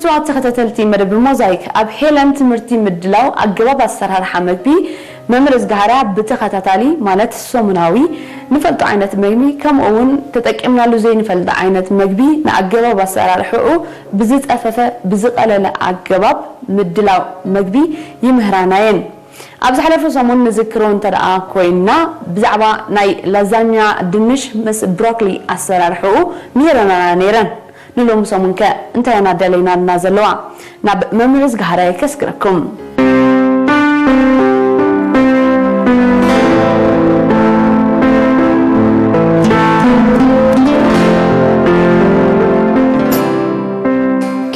ክቡራት ተኸታተልቲ መደብ ሞዛይክ፣ ኣብ ሄለን ትምህርቲ ምድላው ኣገባብ ኣሰራርሓ መግቢ መምህር እዝግሃርያ ብተኸታታሊ፣ ማለት ሰሙናዊ፣ ንፈልጦ ዓይነት መግቢ፣ ከምኡ እውን ተጠቂምናሉ ዘይንፈልጥ ዓይነት መግቢ ንኣገባብ ኣሰራርሕኡ ብዝጸፈፈ፣ ብዝቐለለ ኣገባብ ምድላው መግቢ ይምህራና እየን። ኣብ ዝሓለፈ ሰሙን ንዝክሮ እንተ ደኣ ኮይንና፣ ብዛዕባ ናይ ላዛኛ ድንሽ ምስ ብሮኮሊ ኣሰራርሕኡ ምህረናና ነይረን። ንሎሚ ሰሙን ከ እንታይ ኢና ደለይናልና ዘለዋ? ናብ መምህር እዝግሃርያ ከስግረኩም።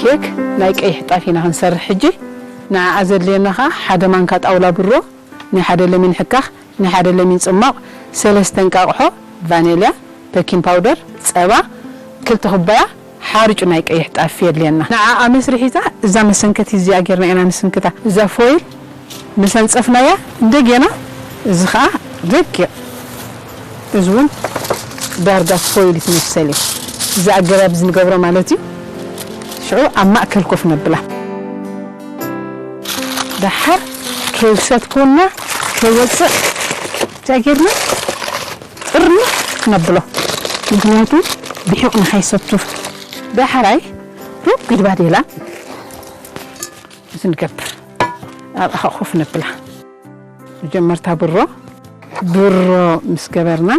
ኬክ ናይ ቀይሕ ጣፍ ኢና ክንሰርሕ ሕጂ። ንዓኣ ዘድልየና ኸዓ ሓደ ማንካ ጣውላ ብሮ፣ ናይ ሓደ ለሚን ሕካኽ፣ ናይ ሓደ ለሚን ጽማቕ፣ ሰለስተ እንቃቕሖ ቫኔልያ፣ በኪን ፓውደር፣ ጸባ፣ ክልተ ኩባያ ሓርጩ ናይ ቀይሕ ጣፍ የድልየና። ንዓኣ መስርሒታ እዛ መሰንከቲ እዚኣ ጌርና ኢና ንስንክታ። እዛ ፎይል ምስ ኣንጸፍናያ እንደገና እዚ ኸዓ ረቂቕ፣ እዚ እውን ዳርጋ ፎይል ትመሰል እዩ። እዚ ኣገባብ እዚ ንገብሮ ማለት እዩ። ሽዑ ኣብ ማእከል ኮፍ ነብላ። ደሓር ከይሰትኮና ከይወፅእ እንታይ ጌርና ጥርንፍ ነብሎ። ምክንያቱ ብሒቕ ንኸይሰቱ። ዳሕራይ ሩብ ግድባ ዴላ እዚ ንገብር። ኣብኣ ኮፍ ነብላ። መጀመርታ ብሮ፣ ብሮ ምስ ገበርና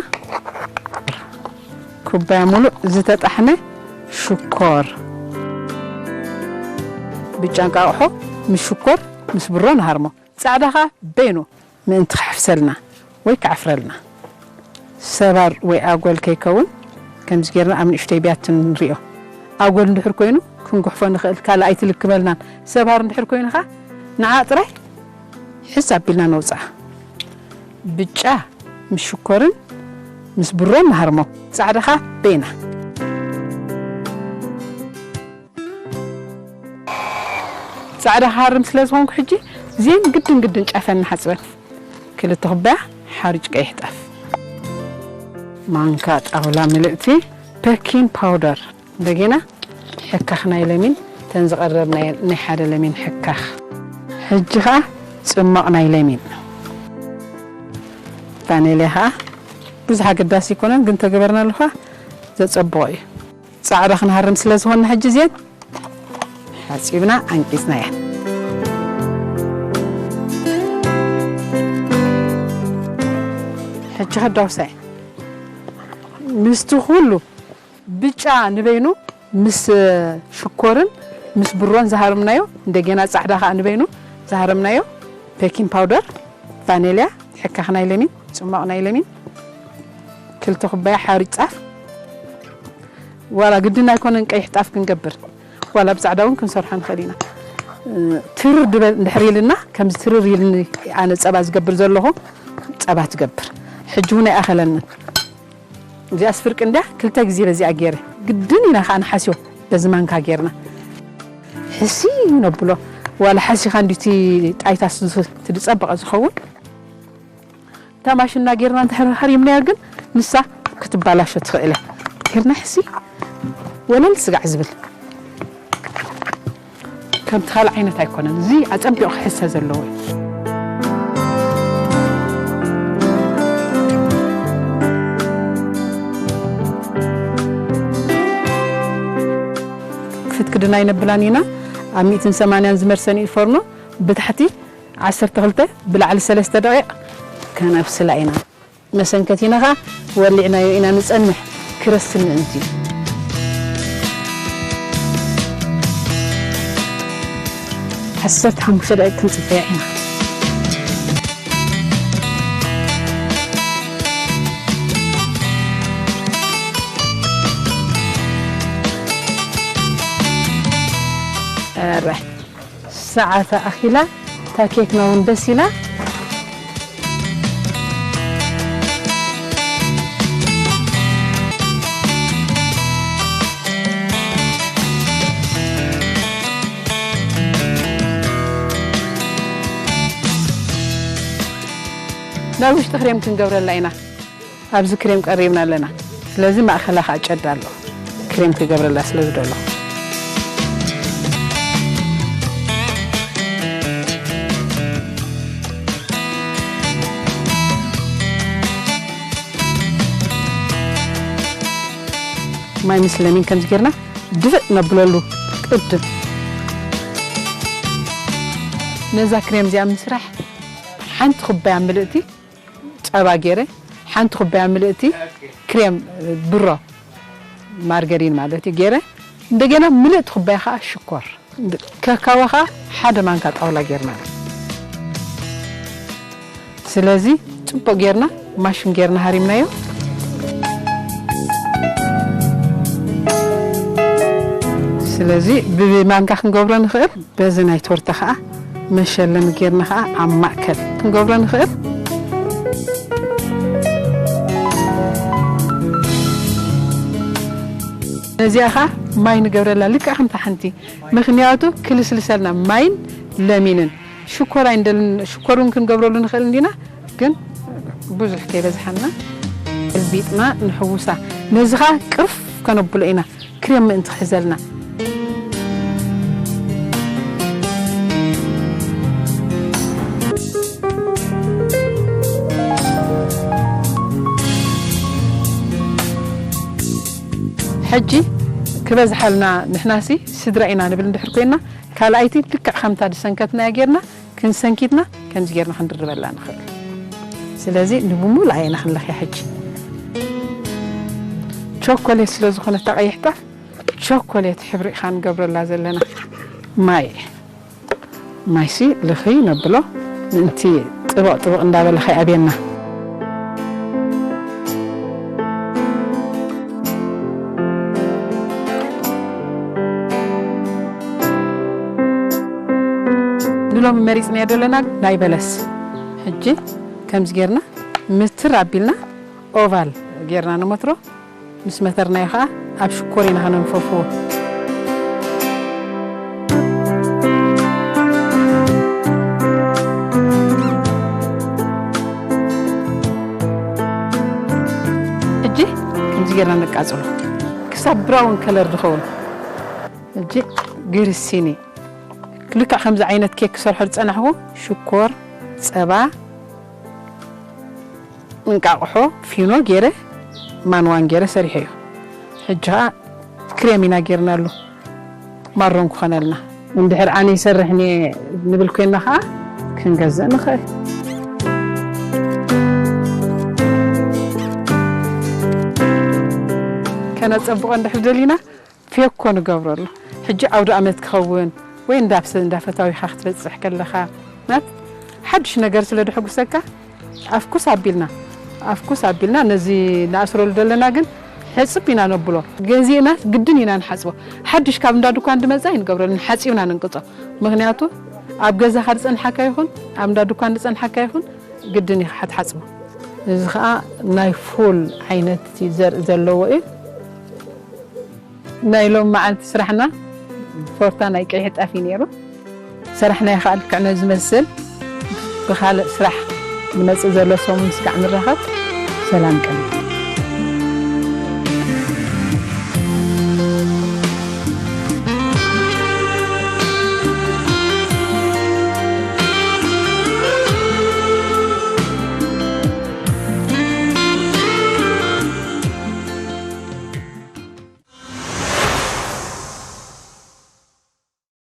ኩባያ ሙሉእ ዝተጣሕነ ሽኮር፣ ብጫ እንቃቑሖ ምስ ሽኮር ምስ ብሮ ንሃርሞ። ጻዕዳኻ በይኑ ምእንቲ ክሕፍሰልና ወይ ክዓፍረልና። ሰባር ወይ ኣጎል ከይከውን ከምዚ ጌርና ኣብ ንእሽተይ ብያቲ ንሪኦ። ኣጎል እንድሕር ኮይኑ ክንጉሕፎ ንኽእል፣ ካልእ ኣይትልክመልናን። ሰባር እንድሕር ኮይኑ ኸዓ ንዓ ጥራይ ሕስ ኣቢልና ነውፅኣ። ብጫ ምስ ሽኮርን ምስ ብሮን ንሃርሞ። ጻዕዳኻ በይና። ጻዕዳ ክሃርም ስለ ዝኾንኩ ሕጂ ዜን ግድን ግድን ጫፈን ንሓጽበን። ክልተ ኩባያ ሓርጭ ቀይሕ ጣፍ። ማንካ ጣውላ ምልእቲ በኪን ፓውደር። እንደገና ሕካኽ ናይ ለሚን፣ ተን ዝቐረብ ናይ፣ ናይ ሓደ ለሚን ሕካኽ። ሕጂ ኸዓ ጽማቕ ናይ ለሚን። ቫኔልያ ኸዓ ብዙሕ ኣገዳሲ ኣይኮነን፣ ግን ተገበርናሉ ኸዓ ዘጸብቖ እዩ። ጻዕዳ ክንሃርም ስለ ዝኾንና ሕጂ እዚአን ሓጺብና ኣንቂጽናየን። ሕጂ ከዳውሳይ ምስቲ ኩሉ ብጫ ንበይኑ ምስ ሽኮርን ምስ ብሮን ዝሃረምናዮ፣ እንደገና ጻዕዳ ከኣ ንበይኑ ዝሃረምናዮ ቤኪንግ ፓውደር፣ ቫኔልያ፣ ሕካኽ ናይ ለሚን፣ ጽማቕ ናይ ለሚን፣ ክልተ ኩባያ ሓሩጭ ጣፍ፣ ዋላ ግድን ኣይኮነን ቀይሕ ጣፍ ክንገብር፣ ዋላ ብጻዕዳ እውን ክንሰርሖ ንኽእል ኢና። ትርር ድበል እንድሕር ኢልና፣ ከምዚ ትርር ኢልኒ ኣነ ጸባ ዝገብር ዘለኹ፣ ጸባ ትገብር። ሕጂ እውን ኣይኣኸለንን። እዚኣስ ፍርቂ እንድያ፣ ክልተ ግዜ በዚኣ ገይረ። ግድን ኢና ከኣ ንሓስዮ፣ በዚ ማንካ ጌርና። ሕሲ ነብሎ፣ ዋላ ሓሲኻ እንድዩ እቲ ጣይታስ ዝ-፣ እቲ ዝጸበቐ ዝኸውን። እታ ማሽንና ጌርና እንድሕር ሃሪምናያ ግን ንሳ ክትባላሾ ትኽእል እያ። ጌርና ሕሲ ወለል ስጋዕ ዝብል። ከምቲ ካልእ ዓይነት ኣይኮነን። እዚ ኣጸቢቑ ክሕሰ ዘለዎ እዩ። ክትክድን ኣይነብላን ኢና። ኣብ ሚእትን ሰማንያን ዝመርሰን እዩ ፎርኖ። ብታሕቲ ዓሰርተ ክልተ ብላዕሊ ሰለስተ ደቂቕ ከነብስላ ኢና። መሰንከቲና ኸኣ ወሊዕናዮ ኢና ንጸንሕ፣ ክረስን ምእንቲ። ዓሰርተ ሓሙሽተ ደቂቕ ክንጽበያ ኢና። ኣረ። ሰዓት ኣኺላ፣ እታ ኬክና እውን በሲላ። ናብ ውሽጢ ክሬም ክንገብረላ ኢና። ኣብዚ ክሬም ቀሪብና ኣለና። ስለዚ ማእኸላ ኸዓ ጨዳ ኣሎ። ክሬም ክገብረላ ስለ ዝደለኹ። ማይ ምስ ለሚን ከምዚ ጌርና ድፍእ ነብለሉ ቅድም። ነዛ ክሬም እዚኣ ምስራሕ ሓንቲ ኩባያ ምልእቲ ጸባ ገይረ፣ ሓንቲ ኩባያ ምልእቲ ክሬም ብሮ ማርገሪን ማለት እዩ ገይረ፣ እንደገና ምልእቲ ኩባያ ከዓ ሽኮር፣ ከካዋ ከዓ ሓደ ማንካ ጣውላ ጌርና። ስለዚ ጽቡቅ ጌርና ማሽን ጌርና ሃሪምናዮ። ስለዚ ብማንካ ክንገብሮ ንኽእል፣ በዚ ናይ ቶርታ ከዓ መሸለሚ ጌርና ከዓ ኣብ ማእከል ክንገብሮ ንኽእል። ነዚኣ ከዓ ማይ ንገብረላ ልክዕ ከምታ ሓንቲ፣ ምኽንያቱ ክልስልሰልና ማይን ለሚንን። ሽኮር ኣይንደልን፣ ሽኮር እውን ክንገብረሉ ንኽእል እንዲና፣ ግን ብዙሕ ከይበዝሓና ገልቢጥና ንሕውሳ። ነዚ ከዓ ቅርፍ ከነብሎ ኢና፣ ክሬም ምእንቲ ክሕዘልና። ሕጂ ክበዝሓልና፣ ንሕናሲ ስድራ ኢና ንብል እንድሕር ኮይና፣ ካልኣይቲ ልክዕ ከምታ ዝሰንከትናያ ጌርና ክንሰንኪትና ከምዚ ጌርና ክንድርበላ ንኽእል። ስለዚ ንምሙልኣ ኢና ክንለኽያ። ሕጂ ቸኮሌት ስለ ዝኾነት እታ ቀይሕ ጣፍ፣ ቸኮሌት ሕብሪ ኢኻ ንገብረላ ዘለና። ማይ፣ ማይሲ ልኽይ ነብሎ፣ ምእንቲ ጥብቕ ጥብቕ እንዳበለ ከይኣብየና። ንሎሚ መሪጽናዮ ዘለና ናይ በለስ። ሕጂ ከምዚ ጌርና ምትር ኣቢልና ኦቫል ጌርና ንመትሮ። ምስ መተርናዮ ኸኣ ኣብ ሽኮር ኢና ኸነንፈፍዎ። ሕጂ ከምዚ ጌርና ነቃጽሎ ክሳብ ብራውን ከለር ዝኸውን። ሕጂ ግሪሲኒ ልክዕ ከምዚ ዓይነት ኬክ ክሰርሖ ዝጸናሕኩ ሽኮር፣ ጸባ፣ እንቃቕሖ፣ ፊኖ ገይረ ማንዋን ገይረ ሰሪሐዮ። ሕጂ ኸኣ ክሬም ኢና ጌርናሉ ማሮን ክኾነልና። እንድሕር ኣነ ይሰርሕ እየ ንብል ኮይና ኸኣ ክንገዝእ ንኽእል። ከነጸብቖ እንድሕር ደሊና ፌኮ ንገብረሉ። ሕጂ ኣውደ ኣመት ክኸውን ወይ እንዳ ብሰ-፣ እንዳ ፈታዊኻ ክትበጽሕ ከለኻ፣ ናት ሓድሽ ነገር ስለ ድሕጉሰካ፣ ኣፍኩስ ኣቢልና፣ ኣፍኩስ ኣቢልና ነዚ ንኣስረሉ ዘለና ግን ሕጽብ ኢና ነብሎ። ገዚእና ግድን ኢና ንሓጽቦ። ሓድሽ ካብ እንዳ ድኳን ድመጽእ ኣይንገብረሉ፣ ንሓጺብና ንንቅጾ። ምኽንያቱ ኣብ ገዛኻ ዝጸንሓካ ይኹን፣ ኣብ እንዳ ድኳን ዝጸንሓካ ይኹን፣ ግድን ኢኻ ክትሓጽቦ። እዚ ኸኣ ናይ ፉል ዓይነት ዘርኢ ዘለዎ እዩ። ናይ ሎም መዓልቲ ስራሕና ፎርታ ናይ ቀይሕ ጣፍ እዩ ነይሩ። ስራሕና ይኸኣል ክዕነ ዝመስል ብኻልእ ስራሕ ዝመጽእ ዘሎ ሰሙን ስጋዕ ንራኸብ። ሰላም ቀን።